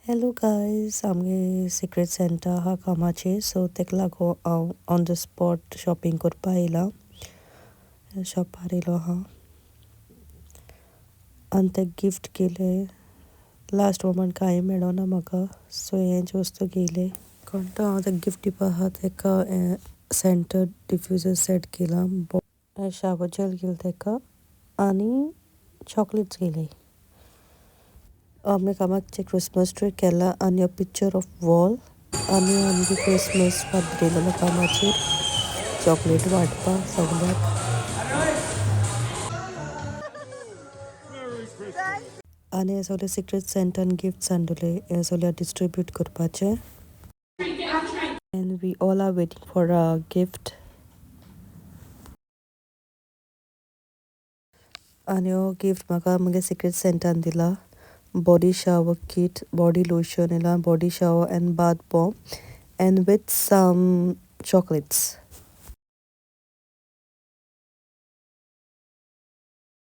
Hello guys, आमगे secret Santa आहा कामाचेर, सो तेका लागून हांव ऑन the spot shopping करपा येयलां. शॉपार येयलो आहा आनी ते गिफ्ट केले. लास्ट मोमेंट कांय मेळना म्हाका, सो हेच वस्तू घेयले. कोण तो हांव तेका गिफ्ट दिवपा आहा, तेका सँटर डिफ्युजर सेट घेयला, शावर जेल घेयला तेका आनी चॉकलेट्स घेयले. आमगे कामाक क्रिसमस ट्री केला आनी पिक्चर ऑफ वॉल आनी आमगे क्रिसमस फादर येयलेलो कामाचेर चॉकलेट वांटपाक सगल्याक. आनी हे सगळे सिक्रेट सँटान गिफ्ट्स हाडले, हे सगळे डिस्ट्रीब्यूट करपाचे and we all are waiting for a gift. आनी हो गिफ्ट म्हाका म्हगे सिक्रेट सँटान दिला. Body shower kit, body lotion येयला, body shower and bath bomb and with some chocolates.